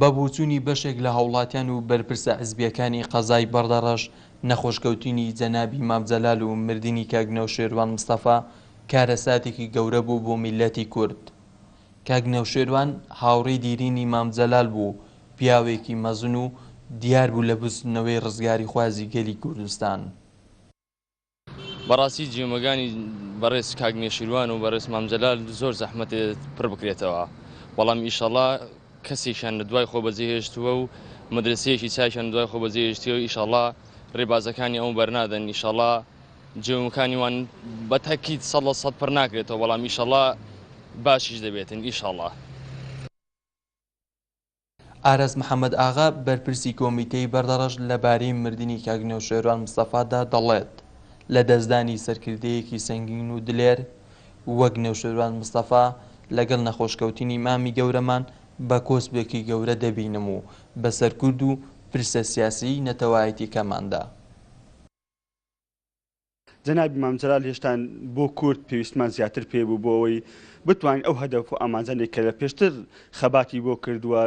بە بۆچوونی بەشێک لە هاوڵاتیان و بەرپرسە حزبییەکانی قەزای بەڕدەڕەش، نەخۆشکەوتنی جەنابی مام جەلال و مردنی کاک نەوشێروان مستەفا کارەساتێکی گەورە بوو بۆ میللەتی کورد. کاک نەوشێروان هاوڕێی دیرینی مام جەلال بوو، پیاوێکی مەزن و دیار بوو لە بزوتنەوەی ڕزگاریخوازی گەلی کوردستان. بەڕاستی جێمەگانی بەڕێز کاک نێشیروان و بەڕێز مام جەلال زۆر زەحمەتە پڕ بکرێتەوە بەڵام ئیشەڵا کەسێکیان لە دوای خۆ بەجێ هێشتووە و مەدرەسەیەکی چاکیان لە دوای خۆ بەجێ هێشتووە ئیشەڵا ڕێبازەکانی ئەو بەرنادەن ئیشەڵا جێمەکانی وان بە تەکید 100% پڕ ناکرێتەوە بەڵام ئیشەڵا باشیش دەبێتن ئیشەڵا. ئاراس محەمەد ئاغا، بەرپرسی کۆمیتەی بەردەڕەش لەبارەی مردنی کاک نەوشێروان مستەفادا دەڵێت، لەدەستدانی سەرکردەیەکی سەنگین و دلێر وەک نەوشێروان مستەفا لەگەڵ نەخۆشکەوتنی مامی گەورەمان بە کۆسپێکی گەورە دەبینم و بەسەر کورد و پرسە سیاسیی نەتەوایەتییەکەماندا. جەنابی مام جەلال هێشتان بۆ کورد پێویستمان زیاتر پێ بوو بۆ ئەوەی بتوانین ئەو هەدەف و ئامانجانەی کە لە پێشتر خەباتی بۆ کردووە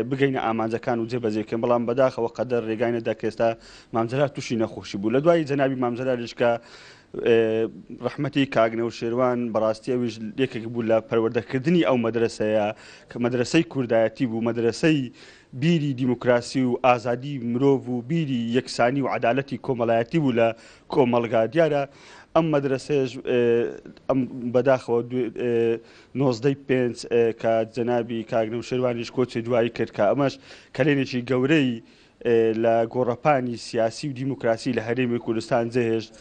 بگەینە ئامانجەکان و جێبەجێ بکەین بەڵام بەداخەوە قەدەر رێگای نەدا کە ئێستا مام جەلال تووشی نەخۆشی بوو لە دوای جەنابی مام جەلالیش کە ڕەحمەتی کاک نەوشێروان بەڕاستی ئەویش یەکێک بوو لە پەروەردەکردنی ئەو مەدرەسەیە کە مەدرەسەی کوردایەتی بوو مەدرەسەی بیری دیموکراسی و ئازادی مرۆڤ و بیری یەکسانی و عەدالەتی کۆمەڵایەتی بوو لە کۆمەڵگا دیارە ئەم مەدرەسەیەش ئەم بەداخەوە نۆزدەی پێنج کە جەنابی کاک نەوشێروانیش کۆچی دوایی کرد کە ئەمەش کەلێنێکی گەورەی لە گۆڕەپانی سیاسی و دیموکراسی لە هەرێمی کوردستان جێهێشت.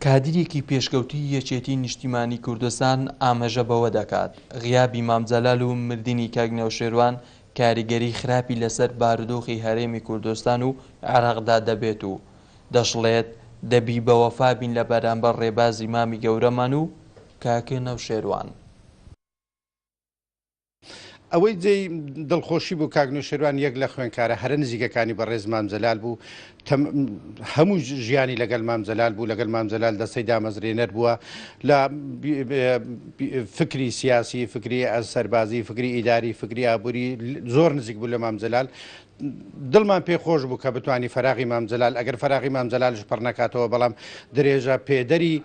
کادیرێکی پێشکەوتووی یەکێتی نیشتیمانی کوردستان ئاماژە بەوە دەکات، غیابی مام جەلال و مردنی کاک نەوشێروان کاریگەری خراپی لەسەر بارودۆخی هەرێمی کوردستان و عێراقدا دەبێت و دەشڵێت، دەبی بەوەفا بین لە بەرامبەر ڕێبازی مامی گەورەمان و کاک نەوشێروان. ئەوەی جێی دڵخۆشی بوو کاک نوشێروان یەک لە خوێنکارە هەرە نزیکەکانی بەڕێز مام جەلال بوو، هەموو ژیانی لەگەل مام جەلال بوو، لەگەل مام جەلال دەستەی دامەزرێنەر بووە لە فکری سیاسی، فکری سەربازی، فکری ئیداری، فکری ئابووری زۆر نزیک بوو لە مام جەلال. دڵمان پێ خۆش بوو کە بتوانی فەراغی مام جەلال ئەگەر فەراغی مام جەلالش پڕ نەکاتەوە بەڵام درێژە پێدەری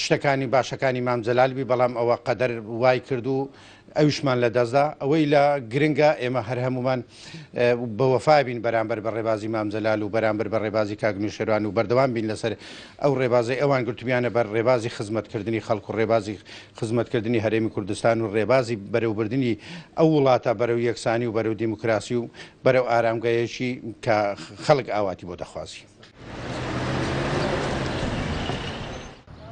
شتەکانی باشەکانی مام جەلال بی بەڵام ئەوە قەدەر وای کرد و ئەویشمان لە دەستدا ئەوەی لە گرنگە ئێمە هەر هەمومان بە وەفا بین بەرامبەر بە ڕێبازی مام جەلال و بەرامبەر بە ڕێبازی کاک نوشێروان و بەردەوام بین لەسەر ئەو ڕێبازەی ئەوان گرتوویانە بەر ڕێبازی خزمەتکردنی خەڵک و ڕێبازی خزمەتکردنی هەرێمی کوردستان و ڕێبازی بەرەوبردنی ئەو وڵاتە بەرەو یەکسانی و بەرەو دیموکراسی و بەرەو ئارامگەیەکی کە خەڵک ئاواتی بۆ دەخوازی.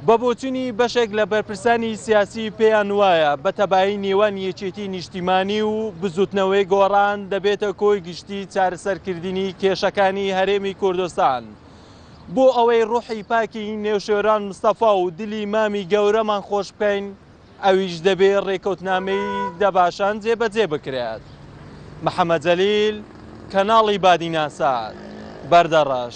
بە بۆچونی بەشێک لە بەرپرسانی سیاسی پێیان وایە بە تەبایی نێوان یەکێتی نیشتیمانی و بزوتنەوەی گۆڕان دەبێتە کۆی گشتی چارەسەرکردنی کێشەکانی هەرێمی کوردستان بۆ ئەوەی ڕوحی پاکی نێوشێران مستەفا و دلی مامی گەورەمان خۆش بکەین ئەویش دەبێ ڕێکەوتنامەی دەباشان جێبەجێ بکرێت. محەمەد جەلیل، کەناڵی بادیناسات، بەردەڕەش.